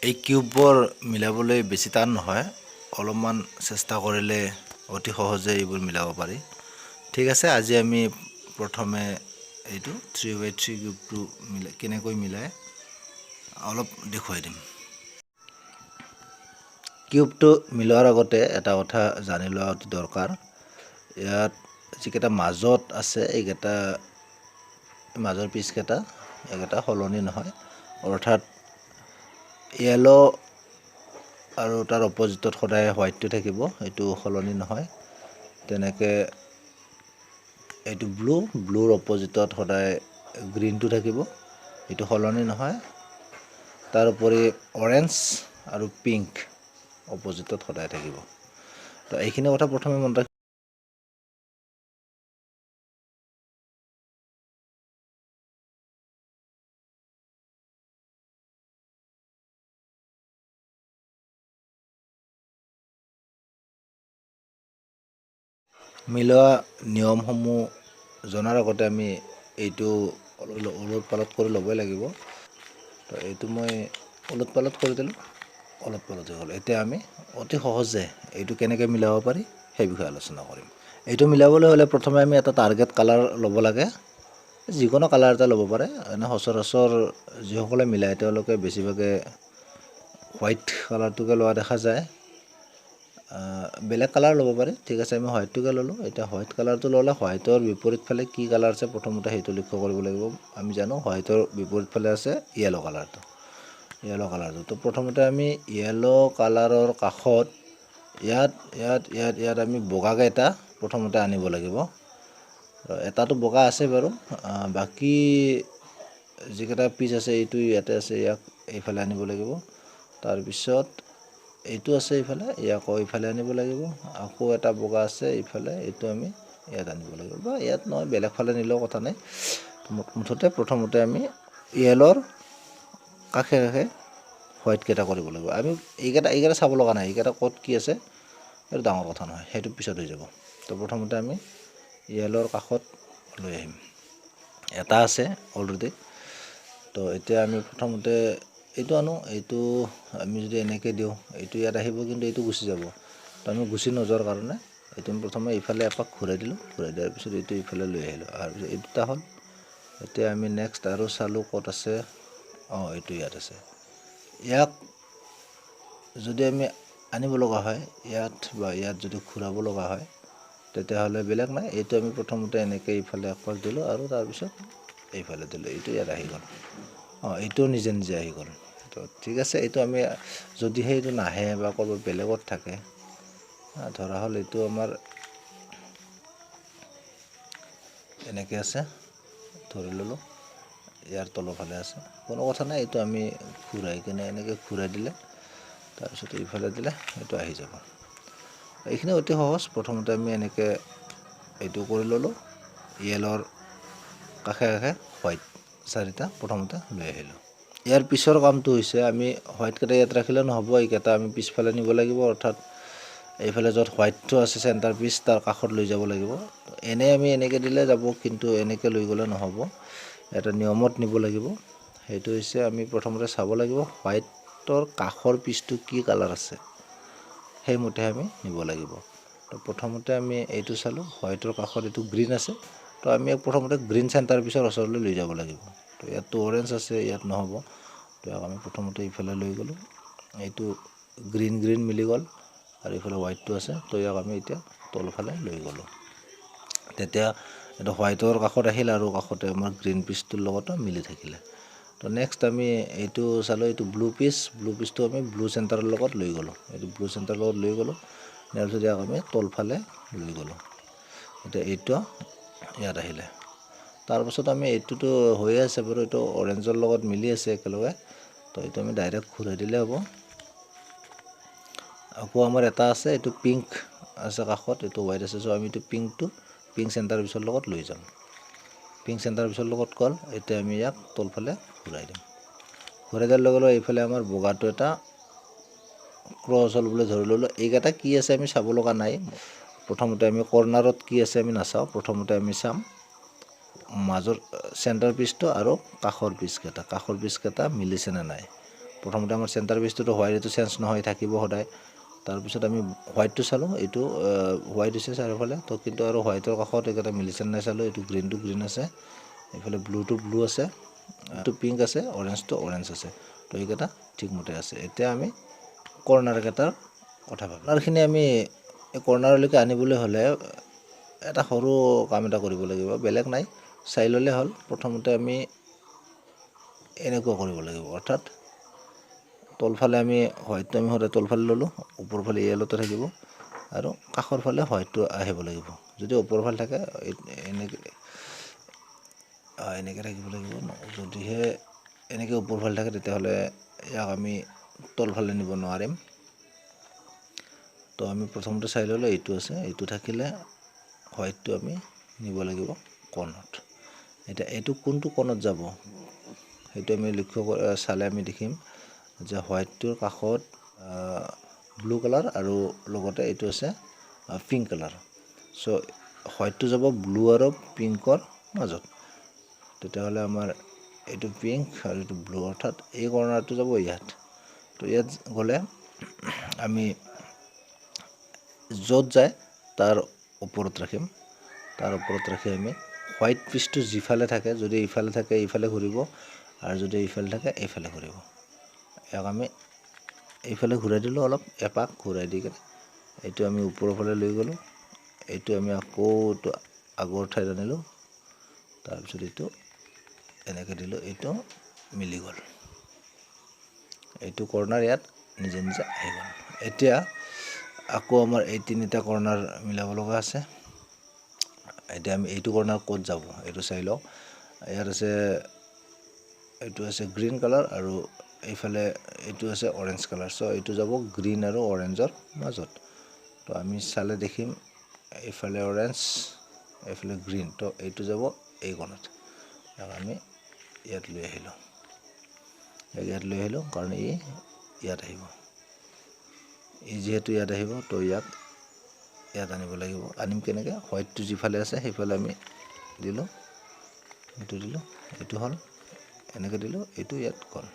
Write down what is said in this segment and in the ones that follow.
এই কিউববোৰ মিলাবলৈ বেছি টান নহয়, অলপমান চেষ্টা কৰিলে অতি সহজে এইবোৰ মিলাব পাৰি। ঠিক আছে, আজি আমি প্ৰথমে এইটো 3 বাই 3 কিউবটো মিলাই কেনেকৈ মিলায় অলপ দেখুৱাই দিম। কিউবটো মিলোৱাৰ আগতে এটা কথা জানি লোৱা অতি দৰকাৰ। ইয়াত যিকেইটা মাজত আছে, এইকেইটা মাজৰ পিচকেইটা, এইকেইটা সলনি নহয়। অৰ্থাৎ য়েল' আৰু তাৰ অপজিটত সদায় হোৱাইটটো থাকিব, এইটো সলনি নহয়। তেনেকৈ এইটো ব্লু, ব্লুৰ অপজিটত সদায় গ্ৰীণটো থাকিব, এইটো সলনি নহয়। তাৰোপৰি অৰেঞ্জ আৰু পিংক অপজিটত সদায় থাকিব। তো এইখিনি কথা প্ৰথমে মনত ৰাখিব। মিলোৱা নিয়মসমূহ জনাৰ আগতে আমি এইটো ওলট পালট কৰি ল'বই লাগিব। তো এইটো মই ওলট পালট কৰি দিলোঁ, ওলট পালট হৈ গ'ল। এতিয়া আমি অতি সহজে এইটো কেনেকৈ মিলাব পাৰি, সেই বিষয়ে আলোচনা কৰিম। এইটো মিলাবলৈ হ'লে প্ৰথমে আমি এটা টাৰ্গেট কালাৰ ল'ব লাগে। যিকোনো কালাৰ এটা ল'ব পাৰে। এনে সচৰাচৰ যিসকলে মিলায়, তেওঁলোকে বেছিভাগে হোৱাইট কালাৰটোকে লোৱা দেখা যায়। বেলেগ কালাৰ ল'ব পাৰে। ঠিক আছে, আমি হোৱাইটটোকে ল'লোঁ। এতিয়া হোৱাইট কালাৰটো ল'লে হোৱাইটৰ বিপৰীত ফালে কি কালাৰ আছে, প্ৰথমতে সেইটো লক্ষ্য কৰিব লাগিব। আমি জানো হোৱাইটৰ বিপৰীত ফালে আছে য়েল' কালাৰটো। য়েল' কালাৰটো, তো প্ৰথমতে আমি য়েল' কালাৰৰ কাষত ইয়াত, ইয়াত, ইয়াত, ইয়াত আমি বগাকেইটা প্ৰথমতে আনিব লাগিব। এটাতো বগা আছে বাৰু, বাকী যিকেইটা পিচ আছে, এইটো ইয়াতে আছে, ইয়াক এইফালে আনিব লাগিব। তাৰপিছত এইটো আছে এইফালে, ইয়াকো এইফালে আনিব লাগিব। আকৌ এটা বগা আছে এইফালে, এইটো আমি ইয়াত আনিব লাগিব বা ইয়াত নহয়, বেলেগ ফালে নিলেও কথা নাই। মুঠতে প্ৰথমতে আমি য়েলৰ কাষে কাষে হোৱাইটকেইটা কৰিব লাগিব। আমি এইকেইটা চাব লগা নাই। এইকেইটা ক'ত কি আছে, সেইটো ডাঙৰ কথা নহয়, সেইটো পিছত হৈ যাব। তো প্ৰথমতে আমি য়েলৰ কাষত লৈ আহিম। এটা আছে অলৰেডি। তো এতিয়া আমি প্ৰথমতে এইটো আনো। এইটো আমি যদি এনেকৈ দিওঁ, এইটো ইয়াত আহিব, কিন্তু এইটো গুচি যাব। তো আমি গুচি নোযোৱাৰ কাৰণে এইটো আমি প্ৰথমে ইফালে এপাক ঘূৰাই দিলোঁ। ঘূৰাই দিয়াৰ পিছত এইটো ইফালে লৈ আহিলোঁ আৰু পিছত এই দুটা হ'ল। এতিয়া আমি নেক্সট আৰু চালোঁ ক'ত আছে। অঁ, এইটো ইয়াত আছে। ইয়াক যদি আমি আনিব লগা হয় ইয়াত বা ইয়াত যদি ঘূৰাব লগা হয়, তেতিয়াহ'লে বেলেগ নাই। এইটো আমি প্ৰথমতে এনেকৈ ইফালে এপাক দিলোঁ আৰু তাৰপিছত এইফালে দিলোঁ, এইটো ইয়াত আহি গ'ল। অঁ, এইটোও নিজে নিজে আহি গ'ল। তো ঠিক আছে, এইটো আমি যদিহে এইটো নাহে বা ক'ৰবাত বেলেগত থাকে, ধৰা হ'ল এইটো আমাৰ এনেকৈ আছে, ধৰি ল'লোঁ ইয়াৰ তলৰ ফালে আছে, কোনো কথা নাই। এইটো আমি ঘূৰাই কিনে এনেকৈ ঘূৰাই দিলে, তাৰপিছত এইফালে দিলে এইটো আহি যাব। এইখিনি অতি সহজ। প্ৰথমতে আমি এনেকৈ এইটো কৰি ল'লোঁ। য়েলৰ কাষে কাষে হোৱাইট চাৰিটা প্ৰথমতে লৈ আহিলোঁ। ইয়াৰ পিছৰ কামটো হৈছে, আমি হোৱাইটকেইটা ইয়াত ৰাখিলে নহ'ব, এইকেইটা আমি পিছফালে নিব লাগিব। অৰ্থাৎ এইফালে য'ত হোৱাইটটো আছে, চেণ্টাৰ পিচ, তাৰ কাষত লৈ যাব লাগিব। এনেই আমি এনেকৈ দিলে যাব, কিন্তু এনেকৈ লৈ গ'লে নহ'ব, এটা নিয়মত নিব লাগিব। সেইটো হৈছে আমি প্ৰথমতে চাব লাগিব হোৱাইটৰ কাষৰ পিচটো কি কালাৰ আছে, সেইমতে আমি নিব লাগিব। তো প্ৰথমতে আমি এইটো চালোঁ, হোৱাইটৰ কাষত এইটো গ্ৰীণ আছে। তো আমি প্ৰথমতে গ্ৰীণ চেণ্টাৰ পিচৰ ওচৰলৈ লৈ যাব লাগিব। তো ইয়াততো অৰেঞ্জ আছে, ইয়াত নহ'ব। তো ইয়াক আমি প্ৰথমতে ইফালে লৈ গ'লোঁ। এইটো গ্ৰীণ গ্ৰীণ মিলি গ'ল আৰু ইফালে হোৱাইটটো আছে। তো ইয়াক আমি এতিয়া তলফালে লৈ গ'লোঁ। তেতিয়া এইটো হোৱাইটৰ কাষত আহিল আৰু কাষতে আমাৰ গ্ৰীণ পিচটোৰ লগতো মিলি থাকিলে। তো নেক্সট আমি এইটো চালোঁ, এইটো ব্লু পিচ। ব্লু পিচটো আমি ব্লু চেণ্টাৰৰ লগত লৈ গ'লোঁ। এইটো ব্লু চেণ্টাৰৰ লগত লৈ গ'লোঁ। তাৰপিছত ইয়াক আমি তলফালে লৈ গ'লোঁ। এতিয়া এইটো ইয়াত আহিলে। তাৰপাছত আমি এইটোতো হৈয়ে আছে বাৰু, এইটো অৰেঞ্জৰ লগত মিলি আছে একেলগে। তো এইটো আমি ডাইৰেক্ট ঘূৰাই দিলে হ'ব। আকৌ আমাৰ এটা আছে, এইটো পিংক আছে কাষত, এইটো হোৱাইট আছে। চ' আমি এইটো পিংকটো পিংক চেণ্টাৰ পিচৰ লগত লৈ যাম। পিংক চেণ্টাৰ পিচৰ লগত গ'ল। এতিয়া আমি ইয়াক তলফালে ঘূৰাই দিম। ঘূৰাই দিয়াৰ লগে লগে এইফালে আমাৰ বগাটো এটা ক্ৰছ হ'ল বুলি ধৰি ল'লোঁ। এইকেইটা কি আছে আমি চাব লগা নাই। প্ৰথমতে আমি কৰ্ণাৰত কি আছে আমি নাচাওঁ। প্ৰথমতে আমি চাম মাজৰ চেণ্টাৰ পিচটো আৰু কাষৰ পিচকেইটা। কাষৰ পিচকেইটা মিলিছেনে নাই। প্ৰথমতে আমাৰ চেণ্টাৰ পিচটোতো হোৱাইট, এইটো চেঞ্জ নহয়, থাকিব সদায়। তাৰপিছত আমি হোৱাইটটো চালোঁ, এইটো হোৱাইট হৈছে চাৰিওফালে, তো কিন্তু আৰু হোৱাইটৰ কাষত এইকেইটা মিলিছে নাই চালোঁ। এইটো গ্ৰীণটো গ্ৰীণ আছে, এইফালে ব্লুটো ব্লু আছে, এইটো পিংক আছে, অৰেঞ্জটো অৰেঞ্জ আছে, তো এইকেইটা ঠিকমতে আছে। এতিয়া আমি কৰ্ণাৰকেইটাৰ কথা ভাবিম। কৰ্ণাৰখিনি আমি এই কৰ্ণাৰলৈকে আনিবলৈ হ'লে এটা সৰু কাম এটা কৰিব লাগিব, বেলেগ নাই, চাই ল'লে হ'ল। প্ৰথমতে আমি এনেকুৱা কৰিব লাগিব, অৰ্থাৎ তলফালে আমি হোৱাইটটো আমি সদায় তলফালে ল'লোঁ, ওপৰফালে য়েল্ল'টো থাকিব আৰু কাষৰ ফালে হোৱাইটটো আহিব লাগিব। যদি ওপৰফালে থাকে এনেকৈ এনেকৈ থাকিব লাগিব, যদিহে এনেকৈ ওপৰফালে থাকে তেতিয়াহ'লে ইয়াক আমি তলফালে নিব নোৱাৰিম। তো আমি প্ৰথমতে চাই ল'লোঁ এইটো আছে, এইটো থাকিলে হোৱাইটটো আমি নিব লাগিব কণত। এতিয়া এইটো কোনটো কণত যাব সেইটো আমি লক্ষ্য চালে আমি দেখিম যে হোৱাইটটোৰ কাষত ব্লু কালাৰ আৰু লগতে এইটো আছে পিংক কালাৰ। চ' হোৱাইটটো যাব ব্লু আৰু পিংকৰ মাজত, তেতিয়াহ'লে আমাৰ এইটো পিংক আৰু এইটো ব্লু, অৰ্থাৎ এই কৰ্ণাৰটো যাব ইয়াত। তো ইয়াত গ'লে আমি য'ত যায় তাৰ ওপৰত ৰাখিম, তাৰ ওপৰত ৰাখি আমি হোৱাইট পিচটো যিফালে থাকে, যদি ইফালে থাকে ইফালে ঘূৰিব আৰু যদি ইফালে থাকে এইফালে ঘূৰিব। ইয়াক আমি এইফালে ঘূৰাই দিলোঁ, অলপ এপাক ঘূৰাই দি কিনে এইটো আমি ওপৰৰ ফালে লৈ গ'লোঁ, এইটো আমি আকৌ এইটো আগৰ ঠাইত আনিলোঁ, তাৰপিছত এইটো এনেকৈ দিলোঁ, এইটো মিলি গ'ল, এইটো কৰ্ণাৰ ইয়াত নিজে নিজে আহি গ'ল। এতিয়া আকৌ আমাৰ এই তিনিটা কৰ্ণাৰ মিলাব লগা আছে। এতিয়া আমি এইটো কৰ্ণাৰ ক'ত যাব এইটো চাই লওঁ। ইয়াত আছে এইটো আছে গ্ৰীণ কালাৰ আৰু এইফালে এইটো আছে অৰেঞ্জ কালাৰ। চ' এইটো যাব গ্ৰীণ আৰু অৰেঞ্জৰ মাজত। তো আমি চালে দেখিম এইফালে অৰেঞ্জ এইফালে গ্ৰীণ, তো এইটো যাব এই কণত। ইয়াক আমি ইয়াত লৈ আহিলোঁ, ইয়াক ইয়াত লৈ আহিলোঁ কাৰণ ই ইয়াত আহিব, ই যিহেতু ইয়াত আহিব তো ইয়াক ইয়াত আনিব লাগিব। আনিম কেনেকৈ? হোৱাইটটো যিফালে আছে সেইফালে আমি দিলোঁ, এইটো দিলোঁ, এইটো হ'ল এনেকৈ দিলোঁ, এইটো ইয়াত গ'ল।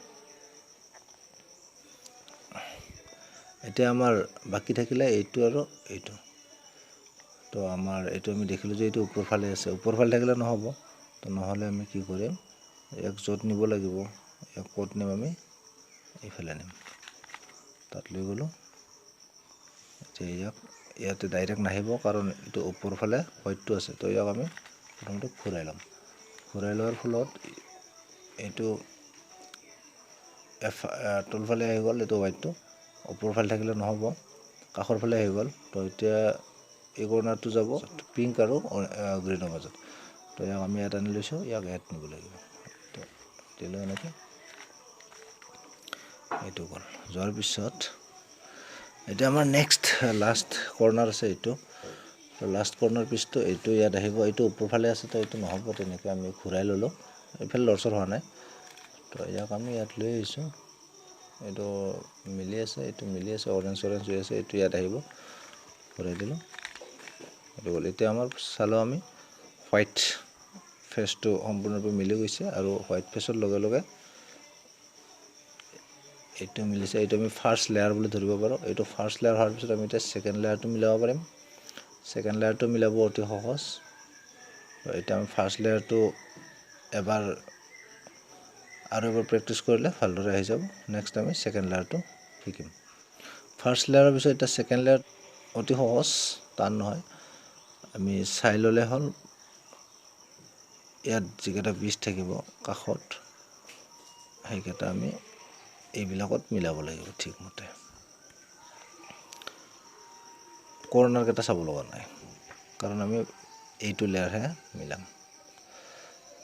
এতিয়া আমাৰ বাকী থাকিলে এইটো আৰু এইটো। তো আমাৰ এইটো আমি দেখিলোঁ যে এইটো ওপৰফালে আছে, ওপৰফালে থাকিলে নহ'ব, তো নহ'লে আমি কি কৰিম, ইয়াক য'ত নিব লাগিব, ইয়াক ক'ত নিম আমি, এইফালে নিম, তাত লৈ গ'লোঁ। এতিয়া ইয়াক ইয়াতে ডাইৰেক্ট নাহিব কাৰণ এইটো ওপৰফালে হোৱাইটটো আছে, তো ইয়াক আমি প্ৰথমতে ঘূৰাই ল'ম। ঘূৰাই লোৱাৰ ফলত এইটো তলফালে আহি গ'ল, এইটো হোৱাইটটো ওপৰফালে থাকিলে নহ'ব, কাষৰ ফালে আহি গ'ল। তো এতিয়া এই কৰ্ণাৰটো যাব পিংক আৰু গ্ৰীণৰ মাজত, তো ইয়াক আমি ইয়াত আনি লৈছোঁ, ইয়াক ইয়াত নিব লাগিব। তো দিলোঁ এনেকৈ, এইটো গ'ল। যোৱাৰ পিছত এতিয়া আমাৰ নেক্সট লাষ্ট কৰ্ণাৰ আছে এইটো। তো লাষ্ট কৰ্ণাৰ পিচটো এইটো ইয়াত আহিব, এইটো ওপৰফালে আছে তো এইটো নহ'ব, তেনেকৈ আমি ঘূৰাই ল'লোঁ, এইফালে লৰচৰ হোৱা নাই। তো ইয়াক আমি ইয়াত লৈ আহিছোঁ, এইটো মিলি আছে, এইটো মিলি আছে, অৰেঞ্জ অৰেঞ্জ হৈ আছে, এইটো ইয়াত আহিব, ঘূৰাই দিলোঁ, এইটো গ'ল। এতিয়া আমাৰ চালোঁ আমি হোৱাইট ফেচটো সম্পূৰ্ণৰূপে মিলি গৈছে আৰু হোৱাইট ফেচৰ লগে লগে এইটো মিলিছে। এইটো আমি ফাৰ্ষ্ট লেয়াৰ বুলি ধৰিব পাৰোঁ। এইটো ফাৰ্ষ্ট লেয়াৰ হোৱাৰ পিছত আমি এতিয়া ছেকেণ্ড লেয়াৰটো মিলাব পাৰিম। ছেকেণ্ড লেয়াৰটো মিলাব অতি সহজ। এতিয়া আমি ফাৰ্ষ্ট লেয়াৰটো এবাৰ আৰু এবাৰ প্ৰেক্টিচ কৰিলে ভালদৰে আহি যাব। নেক্সট আমি ছেকেণ্ড লেয়াৰটো শিকিম। ফাৰ্ষ্ট লেয়াৰৰ পিছত এতিয়া ছেকেণ্ড লেয়াৰ অতি সহজ, টান নহয়, আমি চাই ল'লে হ'ল। ইয়াত যিকেইটা বীজ থাকিব কাষত সেইকেইটা আমি এইবিলাকত মিলাব লাগিব ঠিকমতে। কৰ্ণাৰকেইটা চাব লগা নাই কাৰণ আমি এইটো লেয়াৰহে মিলাম।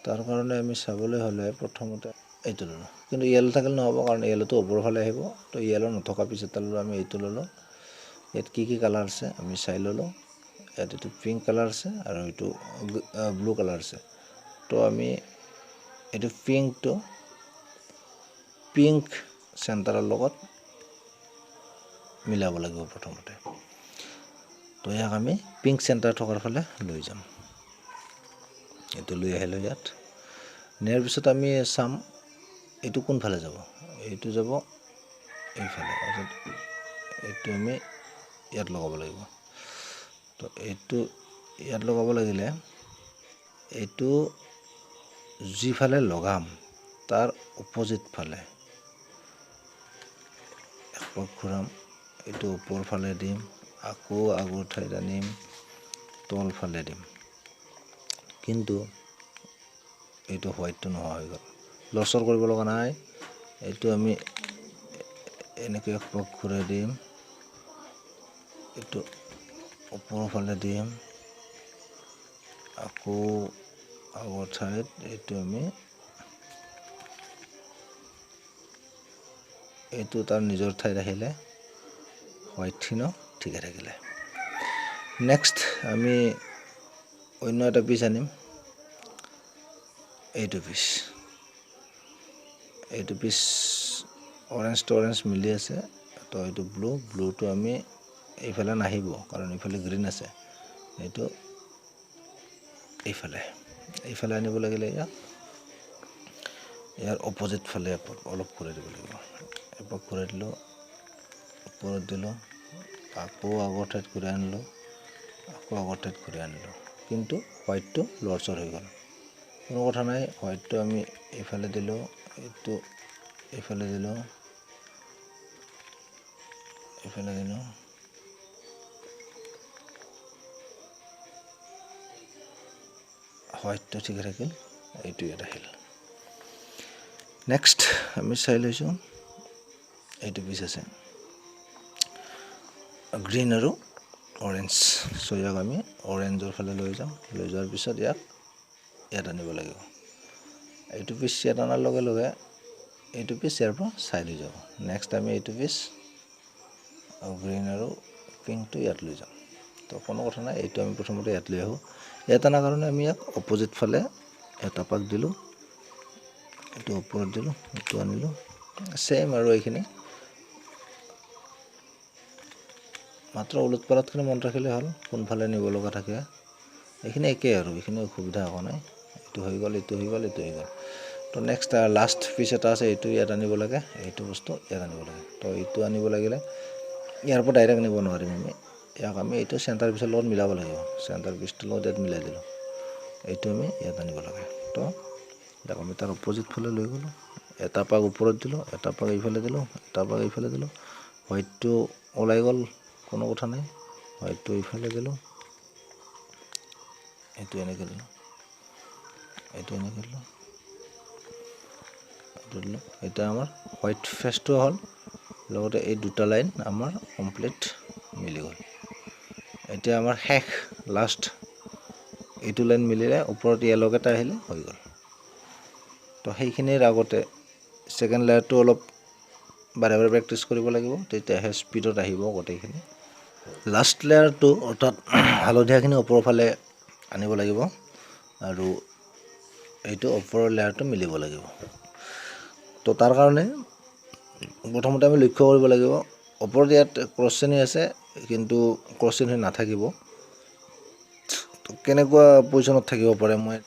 তাৰ কাৰণে আমি চাবলৈ হ'লে প্ৰথমতে এইটো ল'লোঁ, কিন্তু য়েল' থাকিলে নহ'ব কাৰণ য়েল'টো ওপৰৰ ফালে আহিব, তো য়েল' নথকা পিছত এটা ল'লোঁ আমি, এইটো ল'লোঁ। ইয়াত কি কি কালাৰ আছে আমি চাই ল'লোঁ। ইয়াত এইটো পিংক কালাৰ আছে আৰু এইটো ব্লু কালাৰ আছে, তো আমি এইটো পিংকটো পিংক চেণ্টাৰৰ লগত মিলাব লাগিব প্ৰথমতে। তো ইয়াক আমি পিংক চেণ্টাৰ থকাৰ ফালে লৈ যাম। এইটো লৈ আহিলোঁ ইয়াত, নিয়াৰ পিছত আমি চাম এইটো কোনফালে যাব, এইটো যাব এইফালে, অৰ্থাৎ এইটো আমি ইয়াত লগাব লাগিব। তো এইটো ইয়াত লগাব লাগিলে এইটো যিফালে লগাম তাৰ অপজিট ফালে একপাক ঘূৰাম, এইটো ওপৰ ফালে দিম, আকৌ আগৰ ঠাইত আনিম, তল ফালে দিম। কিন্তু এইটো হোৱাইটটো নোহোৱা হৈ গ'ল, লৰচৰ কৰিব লগা নাই। এইটো আমি এনেকৈ একপাক ঘূৰাই দিম, এইটো ওপৰৰ ফালে দিম, আকৌ আগৰ ঠাইত এইটো আমি এইটো তাৰ নিজৰ ঠাইত আহিলে হোৱাইটখিনিও ঠিকে থাকিলে। নেক্সট আমি অন্য এটা পিচ আনিম, এইটো পিচ, এইটো পিচ অৰেঞ্জ টু অৰেঞ্জ মিলি আছে, তো এইটো ব্লু, ব্লুটো আমি এইফালে নাহিব কাৰণ এইফালে গ্ৰীণ আছে, এইটো এইফালে, এইফালে আনিব লাগিলে ইয়াক ইয়াৰ অপজিট ফালে অলপ ঘূৰাই দিব লাগিব। এপাক ঘূৰাই দিলোঁ, ওপৰত দিলোঁ, আকৌ আগৰ ঠাইত ঘূৰাই আনিলোঁ, আকৌ আগৰ ঠাইত ঘূৰাই আনিলোঁ, কিন্তু হোৱাইটটো লৰচৰ হৈ গ'ল। কোনো কথা নাই, হোৱাইটটো আমি এইফালে দিলোঁ, এইটো এইফালে দিলোঁ, এইফালে দিলোঁ, হোৱাইটটো ঠিকে থাকিল, এইটো ইয়াত আহিল। নেক্সট আমি চাই লৈছোঁ, এইটো পিচ আছে গ্ৰীণ আৰু অৰেঞ্জ, চ' ইয়াক আমি অৰেঞ্জৰ ফালে লৈ যাম। লৈ যোৱাৰ পিছত ইয়াক ইয়াত আনিব লাগিব। এইটো পিচ ইয়াত অনাৰ লগে লগে এইটো পিচ ইয়াৰ পৰা চাইড হৈ যাব। নেক্সট আমি এইটো পিচ গ্ৰীণ আৰু পিংকটো ইয়াত লৈ যাম। তো কোনো কথা নাই, এইটো আমি প্ৰথমতে ইয়াত লৈ আহোঁ। ইয়াত অনাৰ কাৰণে আমি ইয়াক অপজিট ফালে এটা পাক দিলোঁ, এইটো ওপৰত দিলোঁ, এইটো আনিলোঁ, ছেইম আৰু এইখিনি মাত্ৰ ওলট পালটখিনি মনত ৰাখিলে হ'ল, কোনফালে নিব লগা থাকে এইখিনি একেই আৰু, এইখিনি অসুবিধা একো নাই। এইটো হৈ গ'ল, এইটো হৈ গ'ল, এইটো হৈ গ'ল। তো নেক্সট লাষ্ট পিচ এটা আছে, এইটো ইয়াত আনিব লাগে, এইটো বস্তু ইয়াত আনিব লাগে। তো এইটো আনিব লাগিলে ইয়াৰ পৰা ডাইৰেক্ট নিব নোৱাৰিম আমি, ইয়াক আমি এইটো চেণ্টাৰ পিচৰ লগত মিলাব লাগিব। চেণ্টাৰ পিচটোৰ লগত ইয়াত মিলাই দিলোঁ, এইটো আমি ইয়াত আনিব লাগে। তো ইয়াক আমি তাৰ অপজিট ফালে লৈ গ'লোঁ, এটা পাক ওপৰত দিলোঁ, এটা পাক এইফালে দিলোঁ, এটা পাক এইফালে দিলোঁ, হোৱাইটটো ওলাই গ'ল, কোনো কথা নাই, হোৱাইটটো এইফালে দিলোঁ, এইটো এনেকৈ দিলোঁ, এইটো এনেকৈ দিলোঁ, এইটো দিলোঁ। এতিয়া আমাৰ হোৱাইট ফেচটো হ'ল, লগতে এই দুটা লাইন আমাৰ কমপ্লিট মিলি গ'ল। এতিয়া আমাৰ শেষ লাষ্ট এইটো লাইন মিলিলে ওপৰত য়েল'ক এটা আহিলে হৈ গ'ল। তো সেইখিনিৰ আগতে ছেকেণ্ড লেয়াৰটো অলপ বাৰে বাৰে প্ৰেক্টিছ কৰিব লাগিব, তেতিয়াহে স্পীডত আহিব গোটেইখিনি। লাষ্ট লেয়াৰটো অৰ্থাৎ হালধীয়াখিনি ওপৰৰ ফালে আনিব লাগিব আৰু এইটো ওপৰৰ লেয়াৰটো মিলিব লাগিব। তো তাৰ কাৰণে প্ৰথমতে আমি লক্ষ্য কৰিব লাগিব, ওপৰত ইয়াত ক্ৰছ চিহ্ন আছে কিন্তু ক্ৰছ চিহ্ন নাথাকিব। তো কেনেকুৱা পজিশ্যনত থাকিব পাৰে, মই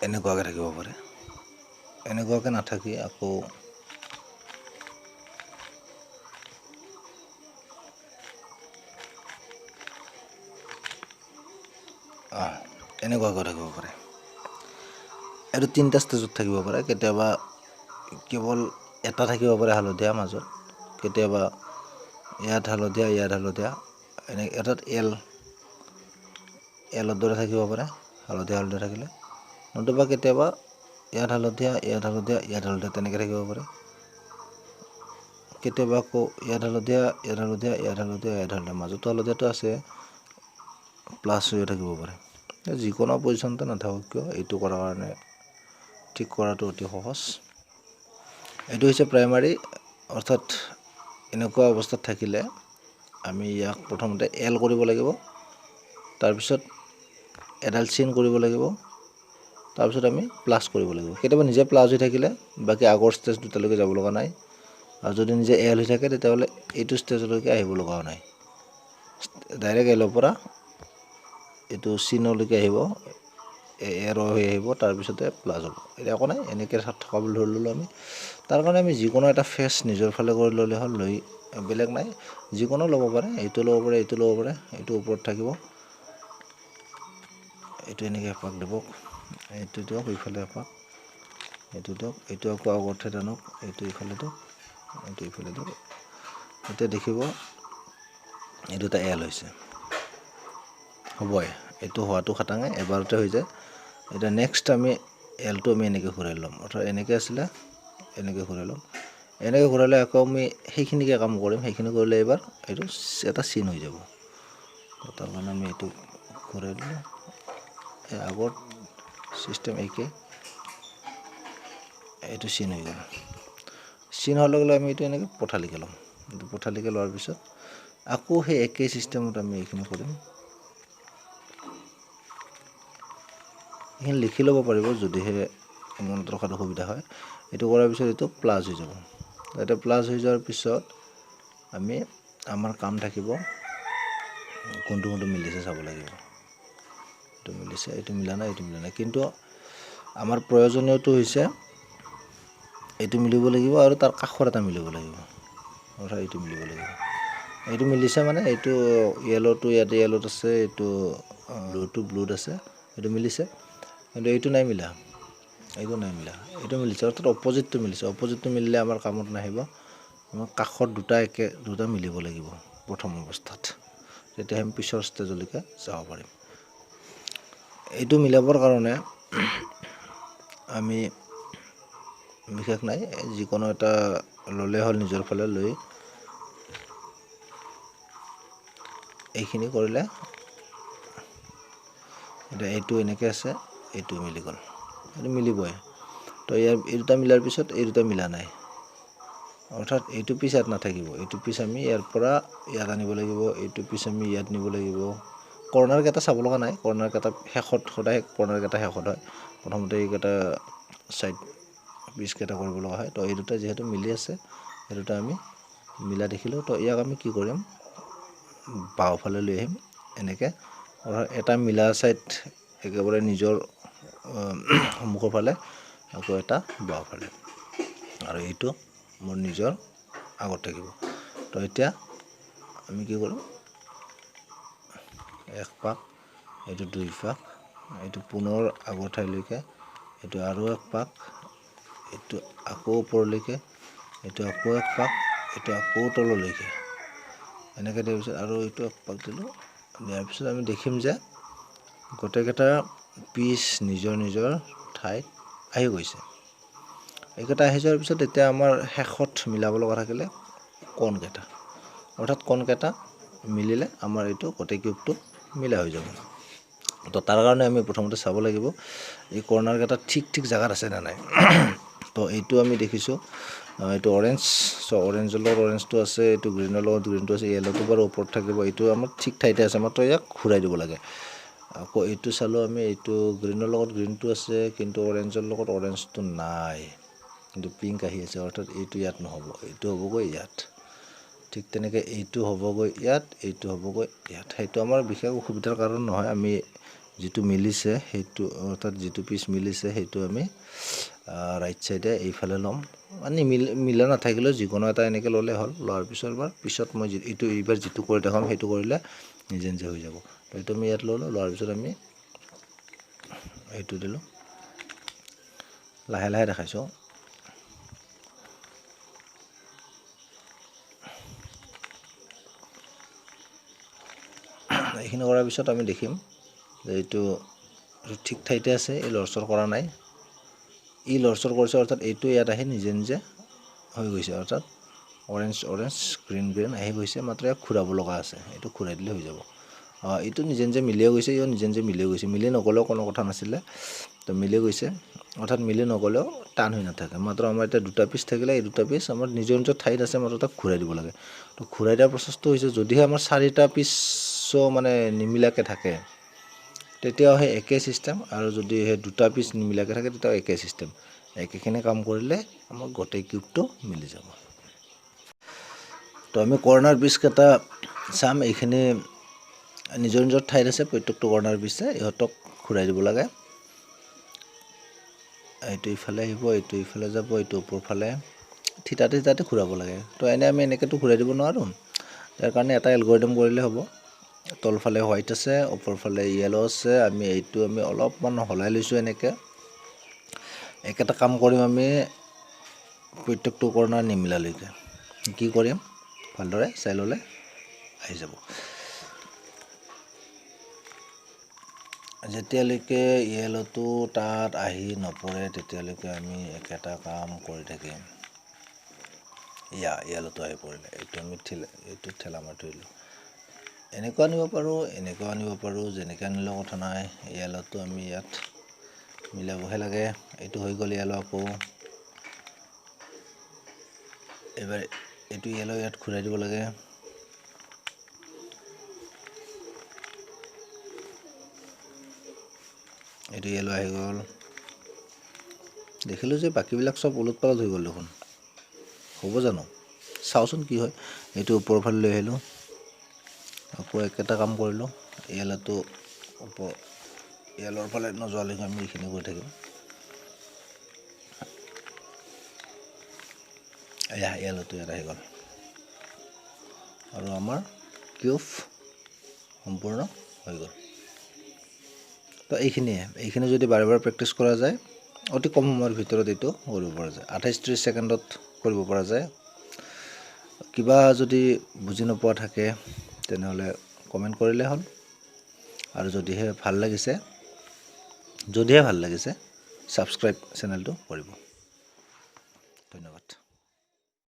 এনেকুৱাকৈ থাকিব পাৰে, এনেকুৱাকৈ নাথাকি আকৌ এনেকুৱাকৈ থাকিব পাৰে। এইটো তিনিটা ষ্টেজত থাকিব পাৰে, কেতিয়াবা কেৱল এটা থাকিব পাৰে হালধীয়া মাজত, কেতিয়াবা ইয়াত হালধীয়া, ইয়াত হালধীয়া, এনে এটাত এল এলৰ দৰে থাকিব পাৰে হালধীয়া হালধীয়া থাকিলে, নতুবা কেতিয়াবা ইয়াত হালধীয়া, ইয়াত হালধীয়া, ইয়াত হালধীয়া তেনেকৈ থাকিব পাৰে। কেতিয়াবা আকৌ ইয়াত হালধীয়া, ইয়াত হালধীয়া, ইয়াত হালধীয়া, ইয়াত হালধীয়া, মাজতো হালধীয়াটো আছে, প্লাছ হৈও থাকিব পাৰে। যিকোনো পজিশ্যনতে নাথাকক কিয়, এইটো কৰাৰ কাৰণে ঠিক কৰাটো অতি সহজ। এইটো হৈছে প্ৰাইমাৰী, অৰ্থাৎ এনেকুৱা অৱস্থাত থাকিলে আমি ইয়াক প্ৰথমতে এল কৰিব লাগিব, তাৰপিছত এডাল চিন কৰিব লাগিব, তাৰপিছত আমি প্লাছ কৰিব লাগিব। কেতিয়াবা নিজে প্লাছ হৈ থাকিলে বাকী আগৰ ষ্টেজ দুটালৈকে যাব লগা নাই, আৰু যদি নিজে এল হৈ থাকে তেতিয়াহ'লে এইটো ষ্টেজলৈকে আহিব লগাও নাই। ডাইৰেক্ট এলৰ পৰা এইটো চিনলৈকে আহিব, এৰ হৈ আহিব, তাৰপিছতে প্লাছ হ'ব। এতিয়া একো নাই, এনেকৈ থকা বুলি ধৰি ল'লোঁ আমি। তাৰ কাৰণে আমি যিকোনো এটা ফেচ নিজৰ ফালে কৰি ল'লে হ'ল, লৈ বেলেগ নাই, যিকোনো ল'ব পাৰে, এইটো ল'ব পাৰে, এইটো ল'ব পাৰে, এইটো ওপৰত থাকিব, এইটো এনেকৈ এপাক দিব, এইটো দিয়ক ইফালে এপাক, এইটো দিয়ক, এইটো আকৌ আগৰ ঠাইত আনক, এইটো ইফালে দিয়ক, এইটো ইফালে দিয়ক। এতিয়া দেখিব এইটো এটা এল হৈছে, হ'বই, এইটো হোৱাটো খাটাঙে, এবাৰতে হৈ যায়। এতিয়া নেক্সট আমি এলটো আমি এনেকৈ ঘূৰাই ল'ম, অৰ্থাৎ এনেকৈ আছিলে এনেকৈ ঘূৰাই ল'ম। এনেকৈ ঘূৰালে আকৌ আমি সেইখিনিকে কাম কৰিম, সেইখিনি কৰিলে এইবাৰ এইটো এটা চিন হৈ যাব। তাৰ কাৰণে আমি এইটো ঘূৰাই দিলোঁ, এই আগৰ চিষ্টেম একে, এইটো চিন হৈ গ'ল। চিন হোৱাৰ লগে লগে আমি এইটো এনেকৈ পথালিকৈ ল'ম। এইটো পথালিকৈ লোৱাৰ পিছত আকৌ সেই একেই চিষ্টেমত আমি এইখিনি কৰিম। এইখিনি লিখি ল'ব পাৰিব যদিহে মনত ৰখাত অসুবিধা হয়। এইটো কৰাৰ পিছত এইটো প্লাছ হৈ যাব। এতিয়া প্লাছ হৈ যোৱাৰ পিছত আমি আমাৰ কাম থাকিব কোনটো কোনটো মিলিছে চাব লাগিব। এইটো মিলিছে, এইটো মিলা নাই, এইটো মিলা নাই, কিন্তু আমাৰ প্ৰয়োজনীয়টো হৈছে এইটো মিলিব লাগিব আৰু তাৰ কাষৰ এটা মিলিব লাগিব, অৰ্থাৎ এইটো মিলিব লাগিব। এইটো মিলিছে মানে এইটো য়েল'টো ইয়াতে য়েল'ত আছে, এইটো ব্লুটো ব্লুত আছে, এইটো মিলিছে, কিন্তু এইটো নাই মিলা, এইটো নাই মিলা, এইটো মিলিছে, অৰ্থাৎ অপজিটটো মিলিছে। অপজিটটো মিলিলে আমাৰ কামত নাহিব, আমাৰ কাষত দুটা একে দুটা মিলিব লাগিব প্ৰথম অৱস্থাত, তেতিয়াহে আমি পিছৰ ষ্টেজলৈকে যাব পাৰিম। এইটো মিলাবৰ কাৰণে আমি বিশেষ নাই, যিকোনো এটা ল'লে হ'ল নিজৰ ফালে লৈ এইখিনি কৰিলে। এতিয়া এইটো এনেকৈ আছে, এইটো মিলি গ'ল, এইটো মিলিবই। তো ইয়াৰ এই দুটা মিলাৰ পিছত এই দুটা মিলা নাই, অৰ্থাৎ এইটো পিচ ইয়াত নাথাকিব, এইটো পিচ আমি ইয়াৰ পৰা ইয়াত আনিব লাগিব, এইটো পিচ আমি ইয়াত নিব লাগিব। কৰ্ণাৰকেইটা চাব লগা নাই, কৰ্ণাৰকেইটা শেষত, সদায় কৰ্ণাৰকেইটা শেষত হয়, প্ৰথমতে এইকেইটা ছাইড পিচকেইটা কৰিব লগা হয়। তো এই দুটা যিহেতু মিলি আছে, এই দুটা আমি মিলা দেখিলোঁ। তো ইয়াক আমি কি কৰিম, বাওঁফালে লৈ আহিম এনেকৈ, অৰ্থাৎ এটা মিলা ছাইড একেবাৰে নিজৰ সন্মুখৰ ফালে, আকৌ এটা বাওঁফালে, আৰু এইটো মোৰ নিজৰ আগত থাকিব। তো এতিয়া আমি কি কৰোঁ, এক পাক, এইটো দুই পাক, এইটো পুনৰ আগৰ ঠাইলৈকে, এইটো আৰু এক পাক, এইটো আকৌ ওপৰলৈকে, এইটো আকৌ এক পাক, এইটো আকৌ তললৈকে, এনেকৈ দিয়াৰ পিছত আৰু এইটো এক পাক দিলোঁ। দিয়াৰ পিছত আমি দেখিম যে গোটেইকেইটা পিচ নিজৰ নিজৰ ঠাইত আহি গৈছে। এইকেইটা আহি যোৱাৰ পিছত এতিয়া আমাৰ শেষত মিলাব লগা থাকিলে কোণকেইটা, অৰ্থাৎ কোণকেইটা মিলিলে আমাৰ এইটো গোটেই কিউবটো মিলা হৈ যাব। তো তাৰ কাৰণে আমি প্ৰথমতে চাব লাগিব এই কৰ্ণাৰকেইটা ঠিক ঠিক জেগাত আছে নে নাই। তো এইটো আমি দেখিছোঁ, এইটো অৰেঞ্জ, চ' অৰেঞ্জৰ লগত অৰেঞ্জটো আছে, এইটো গ্ৰীণৰ লগত গ্ৰীণটো আছে, য়েল'টো বাৰু ওপৰত থাকিব, এইটো আমাৰ ঠিক ঠাইতে আছে, মাত্ৰ ইয়াক ঘূৰাই দিব লাগে। আকৌ এইটো চালোঁ আমি, এইটো গ্ৰীণৰ লগত গ্ৰীণটো আছে, কিন্তু অৰেঞ্জৰ লগত অৰেঞ্জটো নাই, কিন্তু পিংক আহি আছে, অৰ্থাৎ এইটো ইয়াত নহ'ব, এইটো হ'বগৈ ইয়াত। ঠিক তেনেকৈ এইটো হ'বগৈ ইয়াত, এইটো হ'বগৈ ইয়াত। সেইটো আমাৰ বিশেষ অসুবিধাৰ কাৰণ নহয়, আমি যিটো মিলিছে সেইটো, অৰ্থাৎ যিটো পিচ মিলিছে সেইটো আমি ৰাইট চাইডে এইফালে ল'ম, মানে মিলা নাথাকিলেও যিকোনো এটা এনেকৈ ল'লে হ'ল। লোৱাৰ পিছত বাৰ পিছত মই এইটো এইবাৰ যিটো কৰি দেখাম সেইটো কৰিলে নিজে নিজে হৈ যাব। তো এইটো আমি ইয়াত ল'লোঁ, লোৱাৰ পিছত আমি এইটো দিলোঁ, লাহে লাহে দেখাইছোঁ। এইখিনি কৰাৰ পিছত আমি দেখিম যে এইটো ঠিক ঠাইতে আছে, এই লৰচৰ কৰা নাই, ই লৰচৰ কৰিছে, অৰ্থাৎ এইটো ইয়াত আহি নিজে নিজে হৈ গৈছে, অৰ্থাৎ অৰেঞ্জ অৰেঞ্জ গ্ৰীণ গ্ৰীণ আহি গৈছে, মাত্ৰ ইয়াক ঘূৰাব লগা আছে, এইটো ঘূৰাই দিলে হৈ যাব। এইটো নিজে নিজে মিলিয়ে গৈছে, ইও নিজে নিজে মিলি গৈছে, মিলি নগ'লেও কোনো কথা নাছিলে, তো মিলি গৈছে, অৰ্থাৎ মিলি নগ'লেও টান হৈ নাথাকে। মাত্ৰ আমাৰ এতিয়া দুটা পিচ থাকিলে এই দুটা পিচ আমাৰ নিজৰ নিজৰ ঠাইত আছে, মাত্ৰ তাক ঘূৰাই দিব লাগে। তো ঘূৰাই দিয়াৰ প্ৰচেছটো হৈছে, যদিহে আমাৰ চাৰিটা পিচো মানে নিমিলাকৈ থাকে তেতিয়াও সেই একেই চিষ্টেম, আৰু যদি সেই দুটা পিচ নিমিলাকৈ থাকে তেতিয়াও একেই চিষ্টেম। একেখিনি কাম কৰিলে আমাৰ গোটেই কিউবটো মিলি যাব। তো আমি কৰ্ণাৰ পিচকেইটা চাম, এইখিনি নিজৰ নিজৰ ঠাইত আছে, প্ৰত্যেকটো কৰ্ণাৰ পিচে ইহঁতক ঘূৰাই দিব লাগে। এইটো ইফালে আহিব, এইটো ইফালে যাব, এইটো ওপৰফালে, থিতাতে থিতাতে ঘূৰাব লাগে। তো এনে আমি এনেকৈতো ঘূৰাই দিব নোৱাৰোঁ, তাৰ কাৰণে এটা এলগৰিদম কৰিলে হ'ব। তলফালে হোৱাইট আছে, ওপৰফালে য়েল' আছে, আমি এইটো আমি অলপমান সলাই লৈছোঁ। এনেকৈ একেটা কাম কৰিম আমি প্ৰত্যেকটো কৰ্ণাৰ নিমিলালৈকে। কি কৰিম ভালদৰে চাই ল'লে আহি যাব। যেতিয়ালৈকে য়েল'টো তাত আহি নপৰে তেতিয়ালৈকে আমি একেটা কাম কৰি থাকিম। য়েল'টো আহি পৰিলে, এইটো আমি এইটো ঠেলা মাৰি থৈ দিলোঁ। এনেকুৱা আনিব পাৰোঁ, এনেকুৱা আনিব পাৰোঁ, যেনেকৈ আনিলেও কথা নাই। য়েল'টো আমি ইয়াত মিলাবহে লাগে। এইটো হৈ গ'ল য়েল'। আকৌ এইবাৰ এইটো য়েল' ইয়াত ঘূৰাই দিব লাগে। এইটো য়েল' আহি গ'ল। দেখিলোঁ যে বাকীবিলাক চব ওলট পালট হৈ গ'ল দেখোন, হ'ব জানো? চাওঁচোন কি হয়। এইটো ওপৰৰ ফালে লৈ আহিলোঁ, আকৌ একেটা কাম কৰিলোঁ। য়েল'টো ওপৰ য়েল'ৰ ফালে নোযোৱালৈকে আমি এইখিনি কৰি থাকিম। এয়া য়েল'টো ইয়াত আহি গ'ল আৰু আমাৰ কিউব সম্পূৰ্ণ হৈ গ'ল। তো এইখিনিয়ে, এইখিনি যদি বাৰে বাৰে প্ৰেক্টিছ কৰা যায় অতি কম সময়ৰ ভিতৰত এইটো কৰিব পৰা যায়, 28-30 ছেকেণ্ডত কৰিব পৰা যায়। কিবা যদি বুজি নোপোৱা থাকে তেনেহ'লে কমেণ্ট কৰিলে হ'ল। আৰু যদিহে ভাল লাগিছে ছাবস্ক্ৰাইব চেনেলটো কৰিব। ধন্যবাদ।